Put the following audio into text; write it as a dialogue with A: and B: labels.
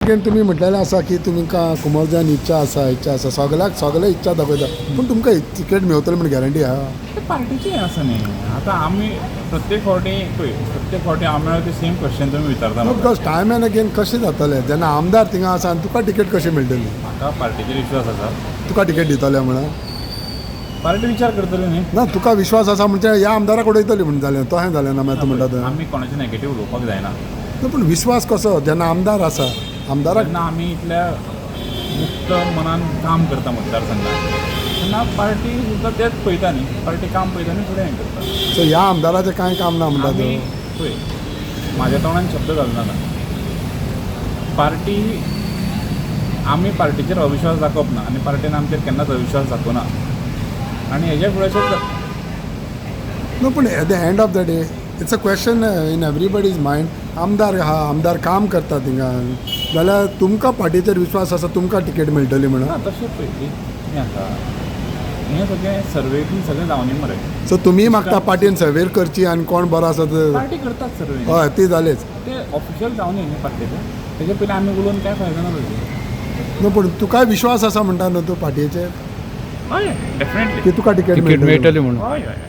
A: Again तुमी म्हटलेलें आसा की तुमकां कुमरजान इच्छा आसा, इच्छा आसा, सगळ्याक सगळे इच्छा दाखयता, पूण तुमकां तिकेट मेवतली म्हण गॅरंटी आहा?
B: ते पार्टीचें हें आसा न्ही. आतां आमी प्रत्येक फावटी पळय, प्रत्येक फावटी आमी ते सेम क्वेश्चन तुमी विचारता
A: नो,
B: म्हाका.
A: Because time and again कशें जातलें जेन्ना आमदार थिंगा आसा आनी तुका तिकेट कशी मेळटली?
B: म्हाका पार्टीचेर विश्वास आसा.
A: तुका तिकेट दितले म्हणून?
B: पार्टी विचार करतली न्ही.
A: ना, तुका विश्वास आसा म्हणजे ह्या आमदाराक उडयतली म्हण जालें, तशें जालें ना मागीर तूं म्हणटा तें.
B: आमी कोणाचें नेगेटीव उलोवपाक जायना.
A: ना, पूण विश्वास कसो जेन्ना आमदार आसा, आमदाराक?
B: जेन्ना आमी इतल्या मुक्त मनान काम करता मतदारसंघात, तेन्ना पार्टी सुद्दां तेच पळयता न्ही. पार्टी काम पळयता न्ही, फुडें हें करता.
A: सो ह्या आमदाराचें कांय काम ना म्हणटा
B: आमी
A: तूं?
B: पळय, म्हाज्या तोंडान शब्द घालनाका. पार्टी, आमी पार्टीचेर अविश्वास दाखोवप ना आनी पार्टीन आमचेर केन्नाच अविश्वास दाखोवना आनी हेज्या फुडें अशेंच.
A: नो, पूण at the end of the day it's a question in everybody's mind. आमदार आहा, आमदार काम करता थिंगा, जाल्यार तुमकां पार्टीचेर विश्वास आसा तुमकां तिकेट मेळटली म्हणून?
B: ना, तशें पळय, कितें आसा, हें सगळें सर्वे बीन सगळें जावनी मरे.
A: सो तुमी मागता पार्टीन सर्वेर करची आनी कोण बरो आसा ते?
B: पार्टी करतात सर्वे.
A: हय, ती जालीच.
B: ते ऑफिशियल जावनी न्ही पार्टीचे, तेजे पयलीं आमी उलोवन कांय फायदो ना तेजो.
A: न्हू, पूण तुकाय विश्वास आसा म्हणटा न्हू तूं पार्टीचेर?
B: हय, डेफिनेटली.
A: की तुका तिकेट
C: तिकेट मेळटली म्हणून.
B: हय हय हय.